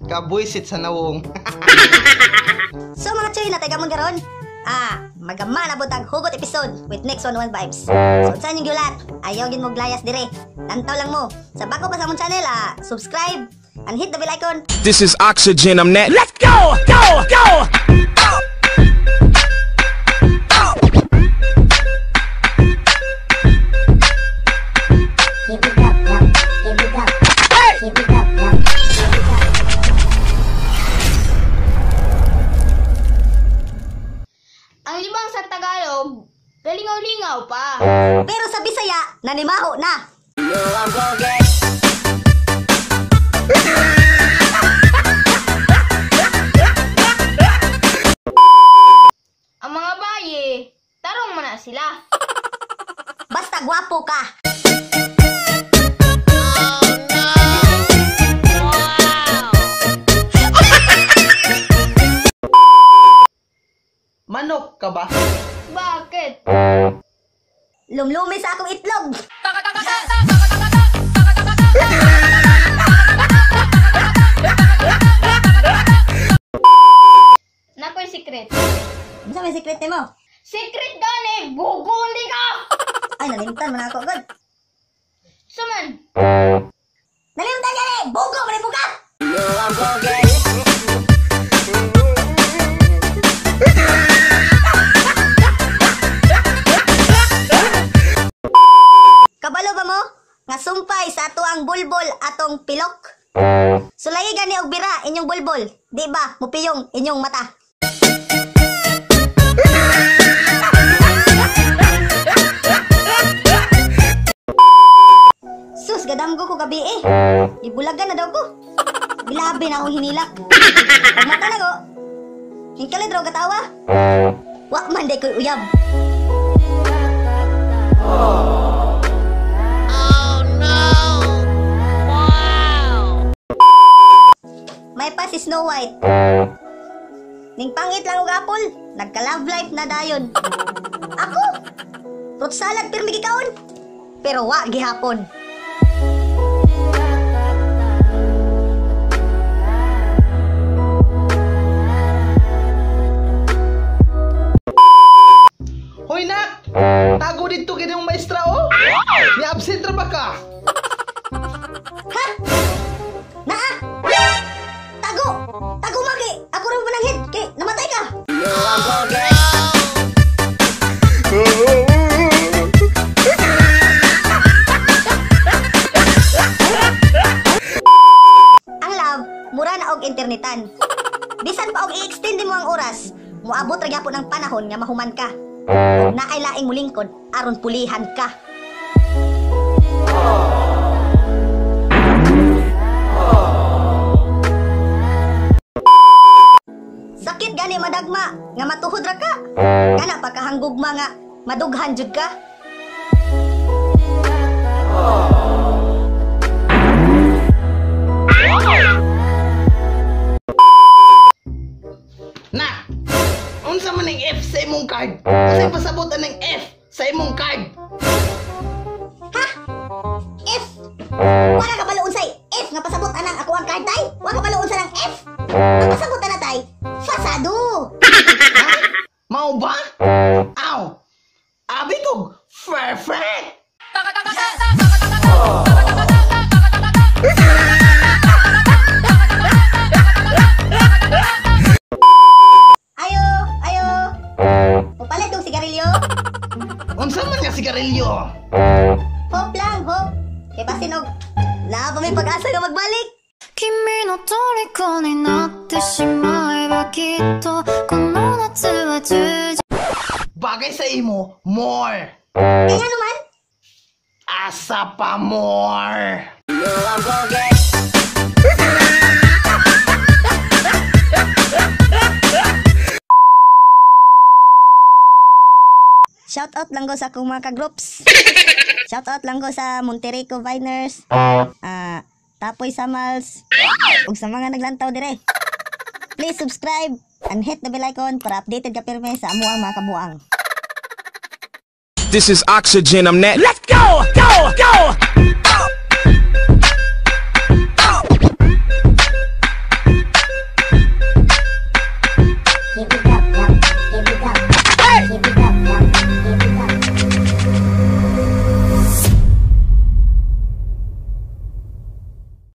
Kabuisit sa nawong. So mga choy, natay gamon karon. Ah, magama na butag hugot episode with Next 101 Vibes. So unsa inyong giulat? Ayaw gin mo glayas dire. Lantaw lang mo. Sa bago pa sa among channel, subscribe and hit the bell icon. This is oxygen, I'm that. Let's go! Go! Go! Here we go, go, here we go. Here we go, go, here we go. Ang libang sa Tagalog, galingaw-lingaw pa. Pero sa Bisaya, nanimaho na. Ang mga baye, tarong man na sila. Basta gwapo ka. Manok ka ba? Bakit? Lumlumi sa akong itlog. Nakoy secret. Unsa may secret nimo? Secret gani, guguli ka! Ay, nalimtan man ako, god. Suman, Nalimtan gani, bugo man ka. Kabalo ba mo? Nga sumpay sa ato ang bulbol atong pilok. Sulayi gani og bira inyong bulbol. Di ba mupiyong inyong mata? Sus, gadamgo ko gabi eh. Ibulagan na daw ko. Gilabi na akong hinilak. Pag mata na ko, hingkalid raw katawa. Wa man day ko'y uyab. May pa si Snow White. Ning pangit lang og apple, nagka-love life na dayon. Ako, fruit salad pirmi gikaon. Pero wa gihapon. Hoy nak! Tago dito kay mong maestra oh! Ni absent ra ba ka? Ha? Naa! Tago! Tago maki! Ako ra mananghid kay namatay ka. Ang love, mura na og internetan. Bisan pa og i-extend mo ang oras, moabot ra gyapon ang panahon nga mahuman ka. Ug naay laing mulingkod aron pulihan ka. Sakit gani madagma nga matuhod ra ka. Kana pa kahanggugma nga madughan jud ka. Na! Unsa man ang F sa imong card? Unsay pasabot anang F sa imong card? Ha? F? Wala ka balo unsay F nga pasabot anang ako ang card tay? Wa ka balo unsa ng F? Ang pasabot ana tay, fasado. Ha? Mao ba? Aw. Abi kog perfect. Ayo, ayo. Mupalit kong sigarilyo. Unsa man nga sigarilyo? Hope lang, hope. Kay basin og naa pa may pag-asa nga magbalik. 君の虜になってしまえばきっとこの夏は充実 Bagay sa imo, more. Kaya nga naman, Asa pa more. Shout out lang ko sa akong mga ka-groups. Shout out lang ko sa Monterico Viners, Tapoy Samals, ug sa mga naglantaw dire. Please subscribe and hit the bell icon para updated ka pirmi sa amuang mga kabuang. This is oxygen, I'm that. Let's go! Go! Go!